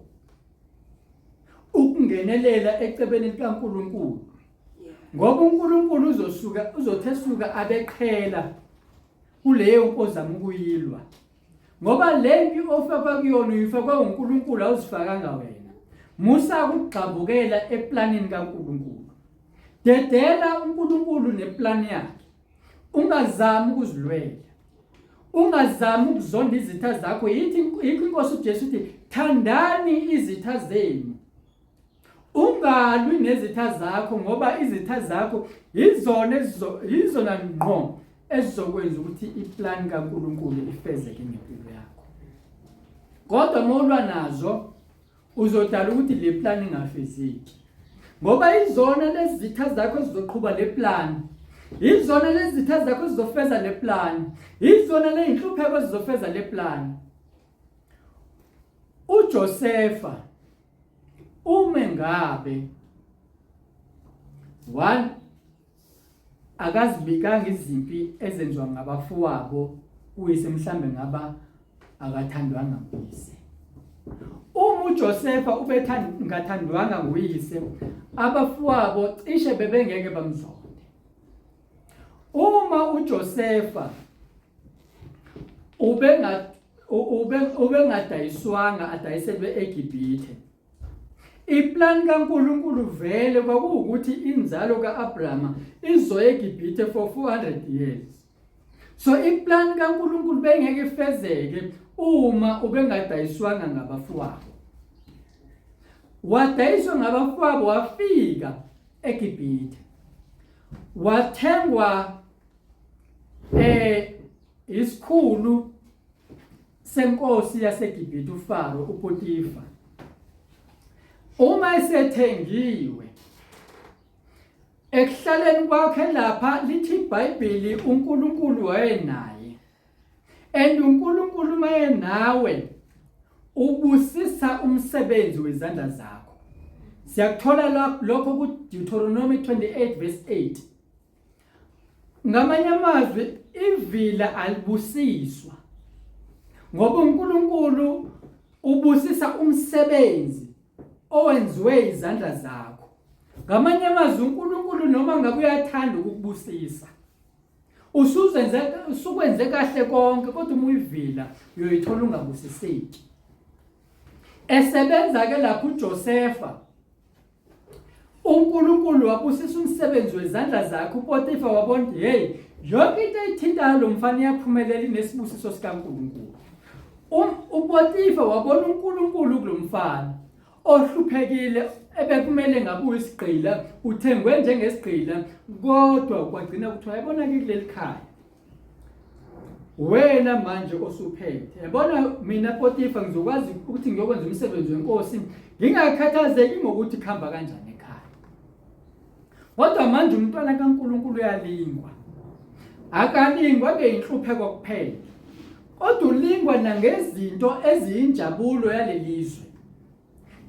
[SPEAKER 1] ukungenelela ecebeni likaNkulunkulu ngoba uNkulunkulu uzosuka uzothesuka abeqhela kuleyo nkozama ukuyilwa ngoba le mpi ofakwa kuyona uyifakwa uNkulunkulu awuzifakanga wena musa ukugxambukela eplanini kaNkulunkulu dedela uNkulunkulu neplani yakhe ungazami ukuzilwela ungazami ukuzonda izitha zakho yithi yikho inkosi uJesu uthi thandani izitha zenu ungalwi nezitha zakho ngoba izitha zakho yizona yizona ngqo ezizokwenza ukuthi iplan kaNkuluNkulu ifezeke ngempilo yakho kodwa uma ulwa nazo uzodala ukuthi le plan ingafezeki ngoba izona lezi zitha zakho ezizoqhuba le plan izona lezi zitha zakho ezizofeza le plan izona leyinhlupheko ezizofeza le plan uJosefa ume ngabe one akazibikanga izimpi ezenziwa ngabafowabo kuyise mhlambe ngaba akathandwanga nguyise uma uJosefa ubethangathandwanga nguyise abafowabo cishe bebengeke bamzonde uma uJosefa ubenga ubengadayiswanga adayiselwe eGibhithe Iplan kaNkulunkulu vele kwakuwukuthi inzalo kaAbrahama izoya eGibhithe for 400 years. So iplan kaNkulunkulu bengeke ifezeke uma ubengadayiswanga ngabafowabo. Wadayiswa ngabafowabo wafika eGibhithe. Wathengwa eh isikhulu senkosi yaseGibhithe uFaro uPotifa uma esethengiwe ekuhlaleni kwakhe lapha lithi iBhayibheli uNkulunkulu wayenaye and uNkulunkulu mayenawe ubusisa umsebenzi wezandla zakho siyakuthola lokho ku Deuteronomy 28 verse 8 Ngamanye amazwi ivila alibusiswa ngoba uNkulunkulu ubusisa umsebenzi owenziwe izandla zakho. Ngamanye amazwi uNkulunkulu noma ngabe uyathanda ukukubusisa usuzenze usukwenze kahle konke kodwa uma uyivila uyoyithola ungabusiseki. Esebenza ke lapho uJosefa uNkulunkulu wabusisa umsebenzi wezandla zakhe uPotifa wabona ukuthi hey yonke into ayithintayo lo mfana iyaphumelela inesibusiso sikaNkulunkulu um, uPotifa wabona uNkulunkulu kulo mfana ohluphekile ebekumele ngabe uyisigqila uthengwe njengesigqila kodwa kwagcina kuthiwa yabona ke kuleli khaya wena manje osuphethe yabona mina Potifa ngizokwazi ukuthi ngiyokwenza umsebenzi wenkosi ngingakhathazeki ngokuthi kuhamba kanjani ekhaya kodwa manje umntwana kaNkuluNkulu uyalingwa akalingwa ngeyinhlupheko kuphela kodwa ulingwa nangezinto eziyinjabulo yalelizwe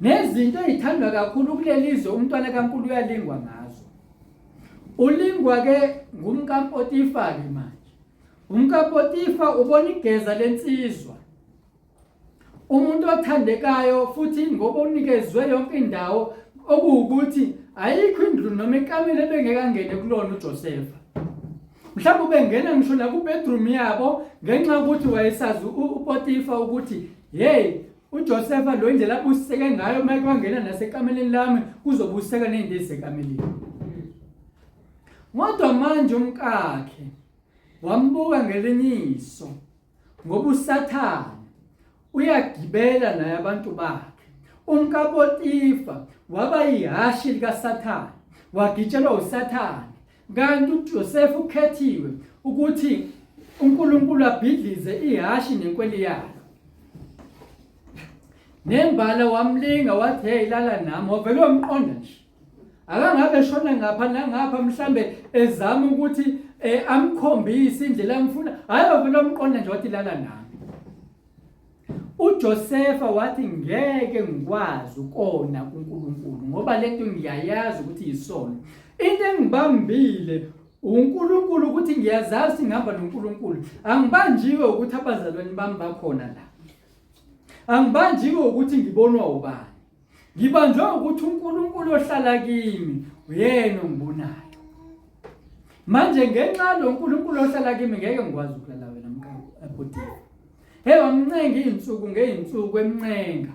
[SPEAKER 1] Nezinto ezithandwa kakhulu kuleli zwe umntwana kaNkulu uyalingwa ngazo. Ulingwa ke ngumkaPotifa ke manje. UmkaPotifa ubona igeza lensizwa. Umuntu othandekayo futhi ngoba unikezwe yonke indawo okuwukuthi ayikho indlu noma ikamelo ebengeke angene kulona uJosefa. Mhlawumbe ubengena ngisho nakubedroom yabo ngenxa yokuthi wayesazi uPotifa ukuthi hey uJosefa lo indlela abusiseke ngayo uma kwangena nasekameleni lami kuzobusiseka nezinto ezisekameleni kodwa manje umkakhe wambuka ngelinye iso ngoba uSathane uyagibela naye abantu bakhe umkaPotifa waba yihashi likaSathane wagitshelwa uSathane Kanti uJosefa ukhethiwe ukuthi uNkulunkulu abhidlize ihashi nenkweli yalo. Nembala wamlinga wathi hey lala nami wavele wamqonda nje. Akangabe eshona ngapha nangapha mhlambe ezama ukuthi eh, amkhombise indlela amfuna. Hayi wavele wamqonda nje wathi lala nami. UJosefa wathi ngeke ngikwazi ukona kuNkulunkulu ngoba lento ngiyayazi ukuthi yisono. Into engibambile uNkulunkulu ukuthi ngiyazazi ngihamba noNkulunkulu. Angibanjiwe ukuthi abazalwane bami bakhona la. Angibanjiwe ukuthi ngibonwa ubani. Ngibanjwe ukuthi uNkulunkulu ohlala kimi uyena ongibonayo. Manje ngenxa lo nkulunkulu ohlala kimi ngeke ngikwazi ukulala wena mkaPotifa. Hey wamncenga izinsuku ngeyinsuku emncenga.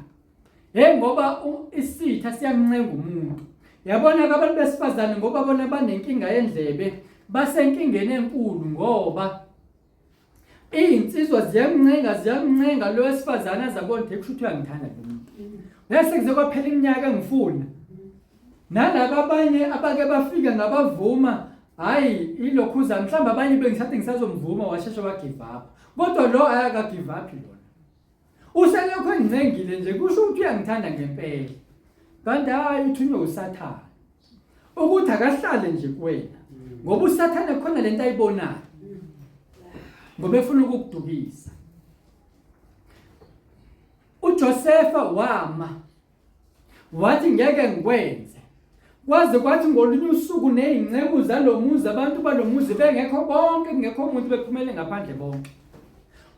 [SPEAKER 1] Hey ngoba isitha siyamncenga umuntu. Yabona ke abantu besifazane ngoba bona banenkinga yendlebe basenkingeni enkulu ngoba Iy'nsizwa ziyamncenga ziyamncenga lo wesifazane aze abone ukuthi kusho ukuthi uyangithanda lo muntu. Bese kuze kwaphela iminyaka engifuna. Nalaba abanye abake bafika ngabavuma hayi ilokhuza mhlawumbe abanye bengisathi ngisazomvuma washeshe wa-give up. Kodwa lo ayaka-give up lona. Uselokhu engincengile nje kusho ukuthi uyangithanda ngempela. Kanti hayi uthunywe uSathane. Ukuthi akahlale nje kuwena. Ngoba uSathane khona lento ayibonayo. Ngoba efuna ukukudukisa. UJosefa wama Wathi ngeke ngikwenze. Kwaze kwathi ngolunye usuku nezinceku zalomuzi abantu balomuzi bengekho bonke kungekho umuntu bephumele ngaphandle bonke.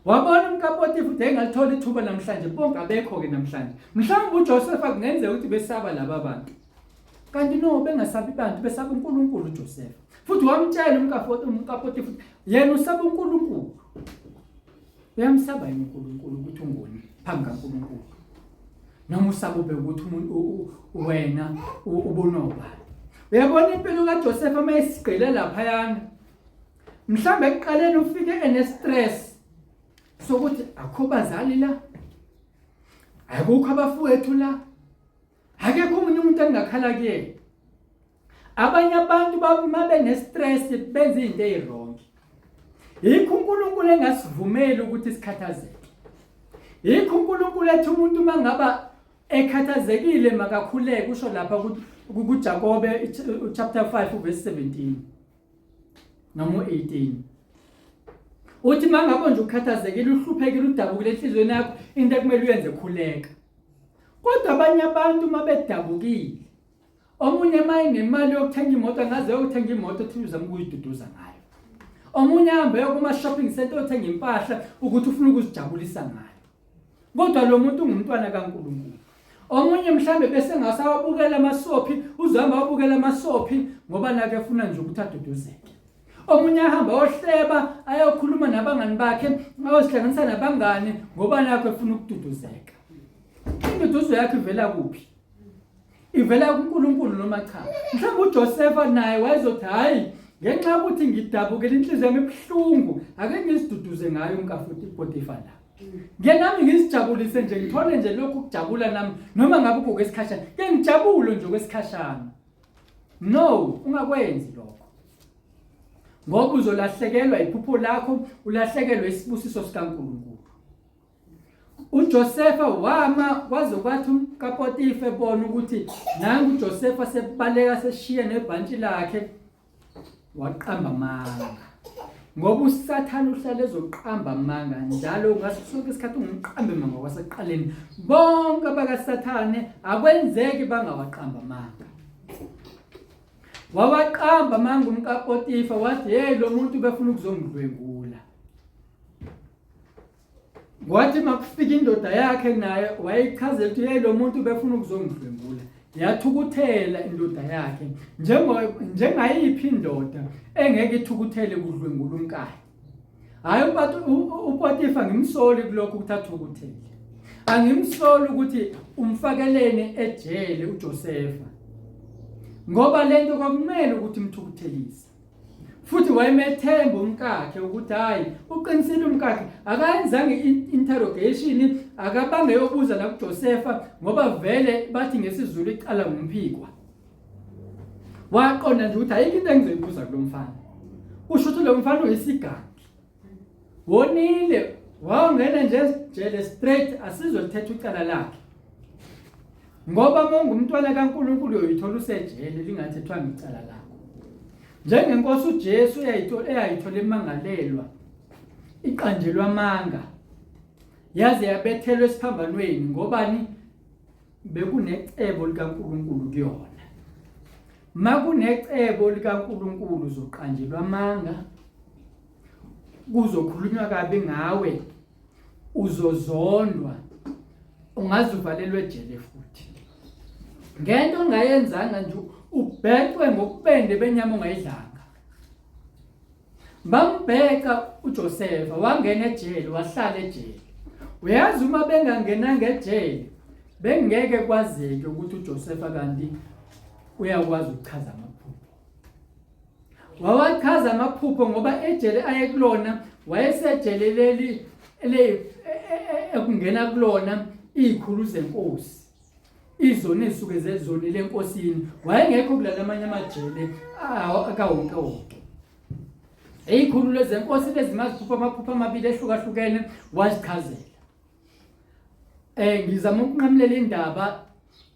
[SPEAKER 1] Wabona umkaPotifa ukuthi engalithola ithuba namhlanje bonke abekho ke namhlanje. Mhlawumbe uJoseph kungenzeka ukuthi besaba laba bantu. Kanti no bengasabi abantu besaba uNkulunkulu uJoseph. Futhi wamtshela umkaPotifa yena usaba uNkulunkulu. Uyamsaba yini uNkulunkulu ukuthi ungoni phambi kaNkulunkulu? Noma usaba ube ukuthi umuntu wena ubonoba. Uyabona impilo kaJoseph uma esigqile laphayana. Mhlawumbe ekuqaleni ufike ene stress sokuthi akho bazali la. Akukho abafowethu la. Akekho omunye umuntu engingakhala kuyena. Abanye abantu uma bene-stress benza izinto eziwrong. Yikho uNkulunkulu engasivumeli ukuthi sikhathazeke. Yikho uNkulunkulu ethi umuntu uma ngaba ekhathazekile makakhuleke usho lapha kuJakobe chapter 5 verse 17 noma u-18 uthi uma ngabe nje ukhathazekile uhluphekile udabukile enhliziyweni yakho into ekumele uyenze khuleka kodwa abanye abantu uma bedabukile Omunye uma enemali yokuthenga imoto angaze ayothenga imoto ethi uzama ukuyiduduza ngayo. Omunye ahambe aye kuma-shopping center oyothenga impahla ukuthi ufuna ukuzijabulisa ngayo. Kodwa lo muntu ungumntwana kaNkulunkulu. Omunye mhlambe bese ngasawabukela amasophi, uzohamba awabukela amasophi ngoba nakhe efuna nje ukuthi aduduzeke. Omunye ahamba ohleba ayokhuluma nabangani bakhe, ayozihlanganisa nabangani ngoba nakho efuna ukududuzeka. Induduzo yakhe ivela kuphi? Ivela kuNkulunkulu noma cha? Mhlawumbe uJosefa naye wayezothi hayi ngenxa yokuthi ngidabukile inhliziyo yami ibuhlungu ake ngiziduduze ngayo umkafuthi Potifa la. Ngeke nami ngizijabulise nje ngithole nje lokhu kujabula nami noma ngabe kukwesikhashana. Ke ngijabule nje kwesikhashana. No, ungakwenzi lokho. Ngoba uzolahlekelwa iphupho lakho, ulahlekelwe isibusiso sikaNkulunkulu. UJosefa wama kwaze kwathi umkaPotifa ebona ukuthi nangu uJosefa sebaleka seshiye nebhantshi lakhe waqamba amanga ngoba uSathane uhlale ezoqamba amanga njalo ngaso sonke isikhathi ungumqambi manga kwasekuqaleni bonke abakaSathane akwenzeki bangawaqamba amanga wawaqamba amanga umkaPotifa wathi hey lo muntu ubefuna ukuzongidlwengula Kwathi makufika indoda yakhe naye wayeyichazela ukuthi hey lo muntu ubefuna ukuzongidlwengula. Yathukuthela indoda yakhe njengo njengayiphi indoda engeke ithukuthele kudlwengula umkayo. Hayi uPotifa ngimsoli kulokhu ukuthi athukuthele. Angimsoli ukuthi umfakelene ejele uJosefa. Ngoba lento kwakumele ukuthi imthukuthelise. Futhi wayemethemba umkakhe ukuthi hayi uqinisile umkakhe akayenzanga i-interrogation akabange yobuza la kuJosefa ngoba vele bathi ngesiZulu icala ngumphikwa. Waqonda nje ukuthi ayikho into engizoyibuza kulo mfana. Usho ukuthi lo mfana uyisigangi. Wonile wangena nje jele straight asizolithetha ucala lakhe. Ngoba uma ungumntwana kaNkulunkulu uyoyithola usejele lingathethwanga icala lakho. Njengenkosi uJesu eyayithola eyayithola imangalelwa iqanjelwa amanga yaze yabethelwa esiphambanweni ngobani? bekunecebo likaNkulunkulu kuyona. Makunecebo likaNkulunkulu uzoqanjelwa amanga, kuzokhulunywa kabi ngawe, uzozondwa, ungaze uvalelwe ejele futhi. Ngento ongayenzanga nje ubhecwe ngokubende benyama ongayidlanga. Bambheka uJosefa wangena ejele wahlala ejele. Uyazi uma bengangenanga ejele bengeke kwazeke ukuthi uJosefa kanti uyakwazi ukuchaza amaphupho. Wawachaza amaphupho ngoba ejele ayekulona wayesejele leli ekungena kulona izikhulu zenkosi. Izoni ezisuke zezonile enkosini wayengekho kulala amanye amajele akawonke wonke. Eyikhulu lezenkosi lezi maziphupha amaphupho amabili ehlukahlukene wazichazela. Ngizama ukunqamulela indaba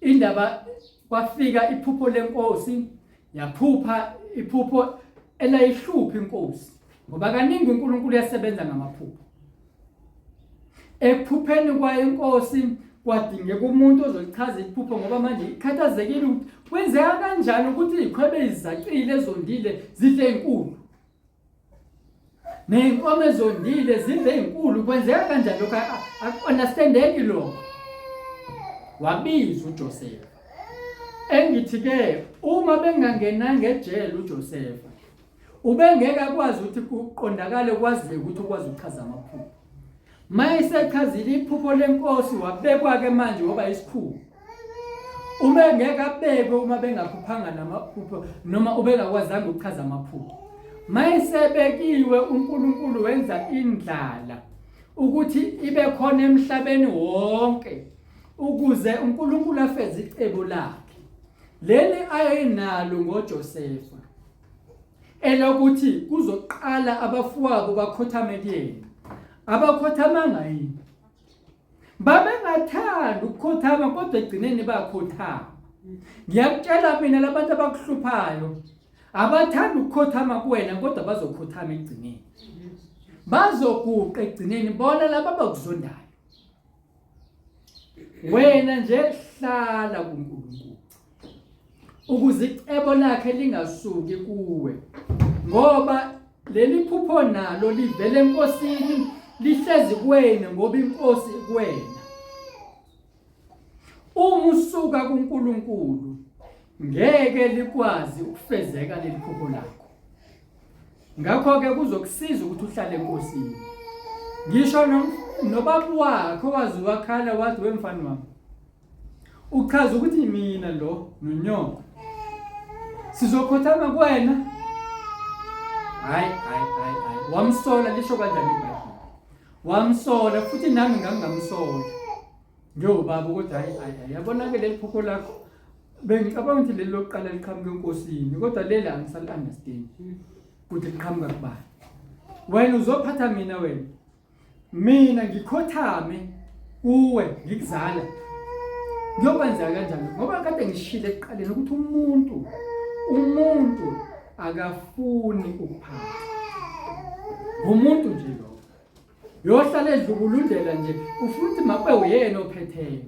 [SPEAKER 1] indaba kwafika iphupho lenkosi yaphupha iphupho elayihlupha inkosi ngoba kaningi uNkulunkulu uyasebenza ngamaphupho. Ekuphupheni kwayo inkosi kwadingeka umuntu ozolichaza iphupho ngoba manje ikhathazekile ukuthi kwenzeka kanjani ukuthi izikhwebe izacile ezondile zidle inkulu. Ney'nkomo ezondile zidle inkulu kwenzeka kanjani lokho aku-understandeki lokho. Wabiza uJosefa. Engithi-ke uma bengangenanga ejele uJosefa Ubengeke akwazi ukuthi kuqondakale kwazeke ukuthi ukwazi ukuchaza amaphupho. Mayesechazile iphupho lenkosi wabekwa-ke manje waba isikhulu. Ubengeke abekwe uma bengaphuphanga namaphupho noma ubengakwazanga ukuchaza amaphupho. Mayesebekiwe uNkulunkulu wenza indlala ukuthi ibe khona emhlabeni wonke ukuze uNkulunkulu afeze icebo lakhe. Leli ayenalo ngoJosefa. Elokuthi kuzoqala abafowabo bakhothame kuyena. Abakhothamanga yini? Babengathandi ukukhothama kodwa egcineni bakhothama. Ngiyakutshela mina labantu abakuhluphayo abathanda ukukhothama kuwena kodwa bazokhothama ekugcineni. Bazoguqa ekugcineni bona laba abakuzondayo. Wena nje hlala kuNkulunkulu. Ukuze icebo lakhe lingasuki kuwe. Ngoba leli phupho nalo livela enkosini lihlezi kuwena ngoba inkosi kuwena. Uma usuka kuNkulunkulu ngeke likwazi ukufezeka leli phupho lakho. Ngakho-ke kuzokusiza ukuthi uhlale enkosini. Ngisho nobaba wakho waze wakhala wathi wemfana wami. Uchaza ukuthi mina lo nonyoko sizokhothama kuwena. Hayi hayi hayi hayi wamsola lisho kanjani iBhayibheli? Wamsola futhi nami ngangingamsola. Ngiyobaba ukuthi hayi hayi yabona ke leli phupho lakho bengicabanga ukuthi leli lokuqala liqhamuka enkosini kodwa leli angisali understand ukuthi liqhamuka kubani. Wena uzophatha mina wena. Mina ngikhothame kuwe ngikuzala. Kuyokwenzeka kanjani? Ngoba kade ngishilo ekuqaleni ukuthi umuntu umuntu akafuni ukuphatha. Umuntu nje lo. Yohlala edlubulundela nje ufuna ukuthi makube uyena ophetheyo.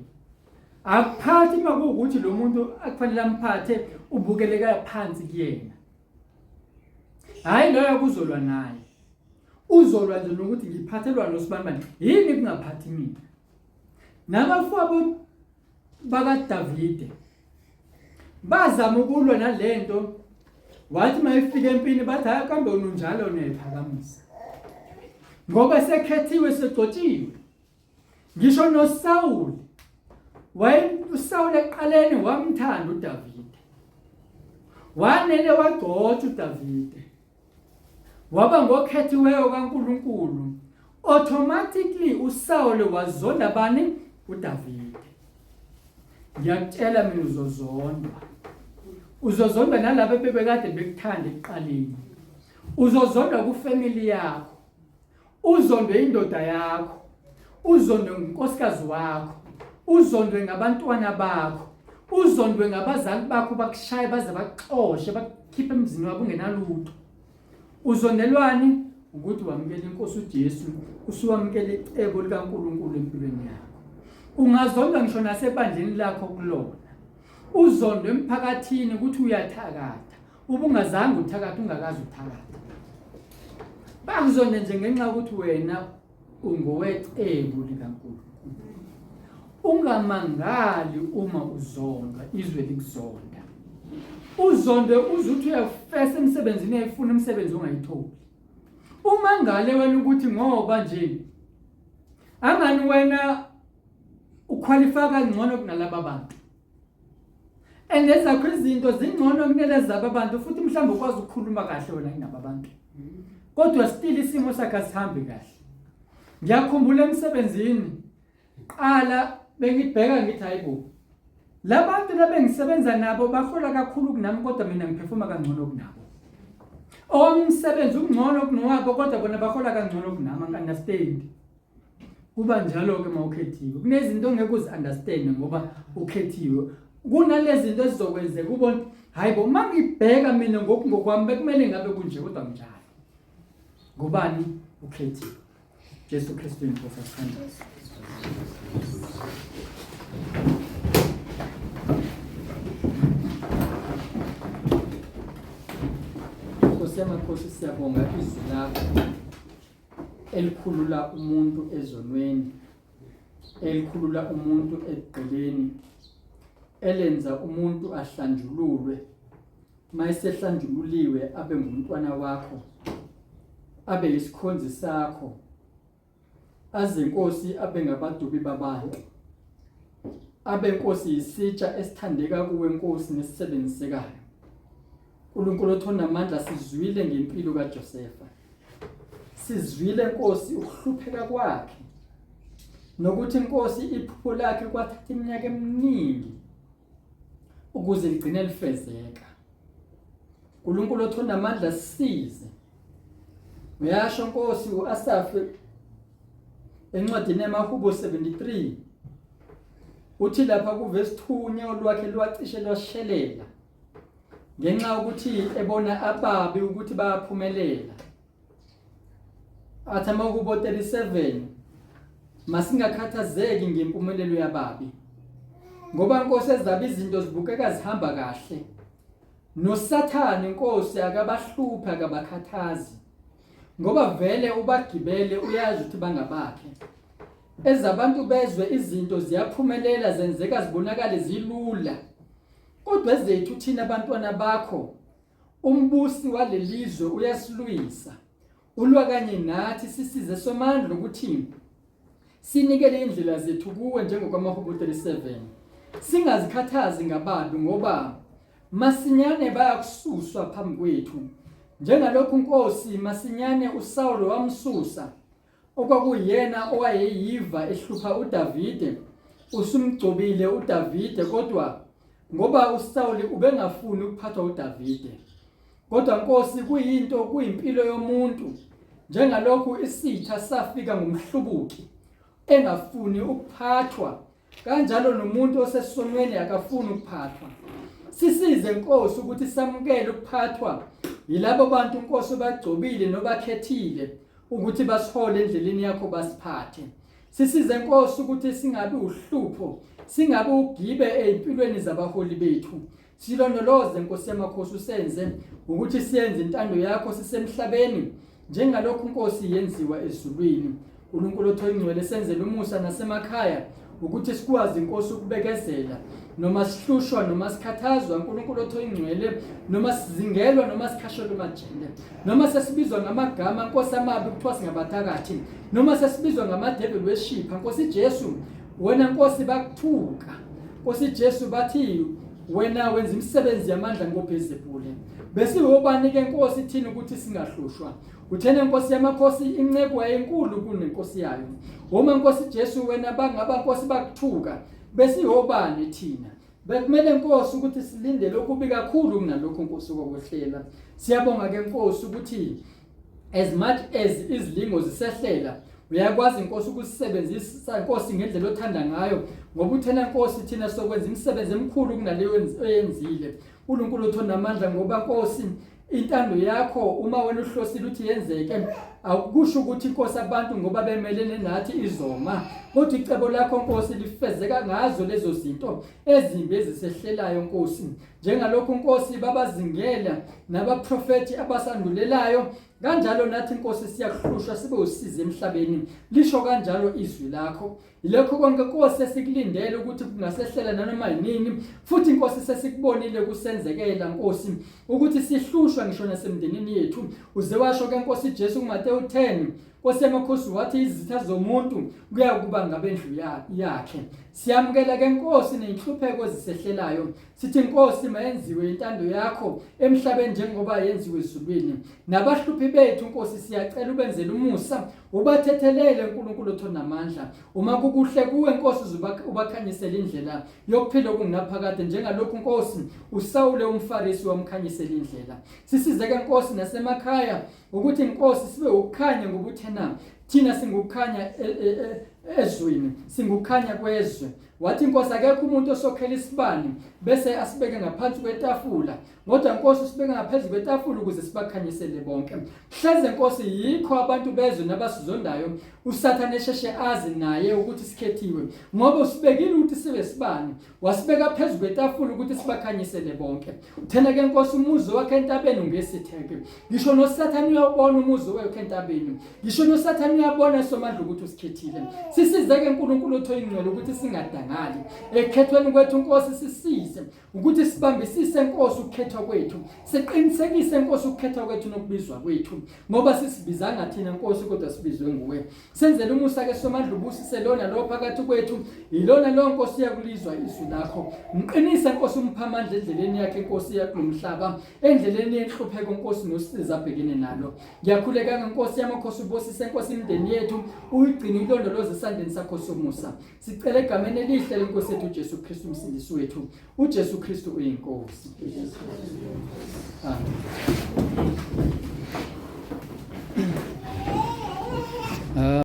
[SPEAKER 1] Akuphathi uma kuwukuthi lo muntu akufanele amphathe ubukeleka phansi kuyena. Hhayi loyo akuzolwa naye. Uzolwa nje nokuthi ngiphathelwa nosibanibani. Yini kungaphathi mina? Nabafowabo bakaDavide bazama ukulwa nalento wathi mayifika empini bathi hayi kambe ununjalo niyayiphakamisa ngoba sekhethiwe segcotshiwe ngisho noSawuli waye uSawuli ekuqaleni wamthanda uDavide wanele wagcotshwa uDavide waba ngokhethiweyo kaNkulunkulu automatically uSawule wazonda bani uDavide ngiyakutshela mina uzozondwa uzozondwa nalabo bebekade bekuthanda ekuqaleni uzozondwa kufamily yakho uzondwe indoda yakho uzondwe ngunkosikazi wakho uzondwe ngabantwana bakho uzondwe ngabazali bakho bakushaye baze bakuxoshe bakukhiphe emzini wabo ungenalutho uzondelwani ukuthi wamukela inkosi uJesu usuwamukela icebo likaNkulunkulu empilweni yakho. Ungazondwa ngisho nasebandleni lakho kulona. Uzondwe emphakathini ukuthi uyathakatha. Ubungazange uthakatha ungakaze uthakatha. Bakuzonde nje ngenxa yokuthi wena ungowecebo likaNkulunkulu. Ungamangali uma uzondwa, izwe likuzonda. Uzondwe uze uthi uyafesa emsebenzini uyayifuna umsebenzi ongayitholi. Umangale wena ukuthi ngoba nje angani wena ukhwalifaka kangcono kunalaba bantu. And ezakho izinto zingcono kunalezi zaba bantu futhi mhlawumbe ukwazi ukukhuluma kahle wena kunaba bantu. Kodwa still isimo sakhe asihambi kahle. Ngiyakhumbula emsebenzini qala bengibheka ngithi hayibo labantu labengisebenza nabo bahola kakhulu kunami kodwa mina ngiphefuma kangcono kunabo. Owami umsebenzi ungcono kunowabo kodwa bona bahola kangcono kunami angi-understand. Kuba njalo-ke uma ukhethiwe. Kunezinto ongeke uzi-understand ngoba ukhethiwe. Kunalezi zinto ezizokwenzeka ubone hayi bo uma ngibheka mina ngokungokwami bekumele ngabe kunje kodwa kunjalo. Ngobani ukhethiwe? Jesu Kristu inkosi asithanda. Nkosi yamakhosi siyabonga izwi lakho elikhulula umuntu ezonweni, elikhulula umuntu ekugqileni, elenza umuntu ahlanjululwe mayesehlanjululiwe abe ngumntwana wakho abe yisikhonzi sakho aze Nkosi abe ngabadubi babantu abe Nkosi yisitsha esithandeka kuwe Nkosi nesisebenzisekayo uNkulunkulu othonamandla sizwile ngempilo kaJosefa Sizwile Nkosi ukuhlupheka kwakhe nokuthi Nkosi iphupho lakhe kwathatha iminyaka eminingi ukuze ligcine lifezeka. uNkulunkulu othonda amandla sisize. Uyasho Nkosi uAsafi encwadini yamaHubo 73 uthi lapha kuvesi 2 unyawo lwakhe lwacishe lwashelela ngenxa yokuthi ebona ababi ukuthi bayaphumelela athi amahubo 37 masingakhathazeki ngempumelelo yababi ngoba Nkosi ezabi izinto zibukeka zihamba kahle noSathane Nkosi akabahluphi akabakhathazi ngoba vele ubagibele uyazi ukuthi bangabakhe ezabantu bezwe izinto ziyaphumelela zenzeka zibonakale zilula Kodwa ezethu thina bantwana bakho umbusi walelizwe uyasilwisa ulwa kanye nathi sisize somandla ukuthi sinikele indlela zethu kuwe njengokwamahubo 37 singazikhathazi ngababi ngoba masinyane bayakususwa phambi kwethu njengalokhu Nkosi masinyane uSawulu wamsusa okwakuyena owayeyiva ehlupha uDavide, usumgcobile uDavide, kodwa ngoba uSawuli ubengafuni ukuphathwa uDavide. Kodwa Nkosi, kuyinto kuyimpilo yomuntu, njengalokhu isitha safika ngomhlubuki engafuni ukuphathwa Kanjalo nomuntu osesonweni akafuni ukuphathwa. Sisize Nkosi ukuthi samukele ukuphathwa yilabo bantu Nkosi obagcobile nobakhethile ukuthi basihole endleleni yakho basiphathe. Sisize Nkosi ukuthi singabi uhlupho, singabi ugibe ezimpilweni zabaholi bethu. Silondoloze Nkosi yamakhosi usenze ukuthi siyenze intando yakho sisemhlabeni njengalokhu Nkosi yenziwa ezulwini. uNkulunkulu othoyingcwele senzele umusa nasemakhaya ukuthi sikwazi Nkosi ukubekezela noma sihlushwa noma sikhathazwa uNkulunkulu othoyingcwele noma sizingelwa noma sikhashelwa emajele noma sesibizwa ngamagama Nkosi amabi kuthiwa singabathakathi noma sesibizwa ngamadevil worshipper Nkosi Jesu wena Nkosi bakuthuka Nkosi Jesu bathi wena wenza imisebenzi yamandla ngoBhezebhule. Besiwobani ke Nkosi thina ukuthi singahlushwa. Uthena Nkosi yamakhosi inceku yayinkulu kunenkosi yayo. Woma Nkosi Jesu wena bangaba Nkosi bakuthuka. Besiyobani thina? Bekumele Nkosi ukuthi silindele okubi kakhulu kunalokhu Nkosi okwehlela. Siyabonga ke Nkosi ukuthi as much as izilingo zisehlela uyakwazi inkosi ukusebenzisa inkosi ngendlela othanda ngayo ngoba uthena nkosi thina sokwenza imisebenzi emikhulu kunaleyo oyenzile uNkulunkulu uthonda amandla ngoba nkosi intando yakho uma wena uhlosile ukuthi yenzeke Akusho ukuthi Nkosi abantu ngoba bemelene nathi izoma, kodwa icebo lakho Nkosi lifezeka ngazo lezo zinto ezimbi ezisehlelayo Nkosi. Njengalokhu Nkosi babazingela nabaprofethi abasandulelayo, kanjalo nathi Nkosi siyakuhlushwa sibe usizi emhlabeni. Lisho kanjalo izwi lakho. Yilokho konke Nkosi esikulindele ukuthi kungasehlela nanoma yinini, futhi Nkosi sesikubonile kusenzekela Nkosi ukuthi sihlushwa ngisho nasemndenini yethu. Uze washo ke Nkosi Jesu kuMateyu 10 Nkosi yamakhosi wathi izitha zomuntu kuyakuba ngabendlu yakhe. Siyamukela ke Nkosi nezinhlupheko ezisehlelayo. Sithi Nkosi mayenziwe intando yakho emhlabeni njengoba yenziwe ezulwini. Nabahluphi bethu Nkosi siyacela ubenzele umusa, ubathethelele uNkulunkulu othonamandla. Uma kukuhle kuwe Nkosi ubakhanyisele indlela yokuphila okungunaphakade njengalokhu Nkosi uSawule umFarisi wamkhanyisela indlela. Sisizeke Nkosi nasemakhaya ukuthi Nkosi sibe ukukhanya ngokuthena thina singukukhanya e, e, e, ezweni, singukukhanya kwezwe. Wathi Nkosi akekho umuntu osokhela isibani bese asibeke ngaphansi kwetafula, kodwa Nkosi usibeke ngaphezu kwetafula ukuze sibakhanyisele bonke. Hleze Nkosi yikho abantu bezwe nabasizondayo uSathane esheshe azi naye ukuthi sikhethiwe, ngoba usibekile ukuthi sibe sibani, wasibeka phezu kwetafula ukuthi sibakhanyisele bonke. Uthena ke Nkosi umuzi wakhe entabeni ungesitheke. Ngisho noSathane uyawubona umuzi wakhe entabeni. Ngisho noSathane uyabona somandla ukuthi usikhethile. Sisizeke uNkulunkulu otho ingcwele ukuthi singadangali. Ekukhethweni kwethu Nkosi sisize ukuthi sibambisise Nkosi ukukhethwa kwethu. Siqinisekise Nkosi ukukhethwa kwethu nokubizwa kwethu ngoba sisibizanga thina Nkosi kodwa sibizwe nguwe. Senzele umusa ke somandla ubusise lona lo phakathi kwethu. Yilona lo Nkosi uyakulizwa izwi lakho. Mqinise Nkosi umpha amandla endleleni yakhe Nkosi yakulomhlaba. Endleleni yenhlupheko Nkosi nosizi abhekene nalo. Ngiyakhuleka ngenkosi yamakhosi ubusise Nkosi imindeni yethu uyigcine ilondoloze esandleni sakho somusa. Sicela egameni elihle lenkosi yethu uJesu Kristu umsindisi wethu. uJesu Kristu uyinkosi. Amen.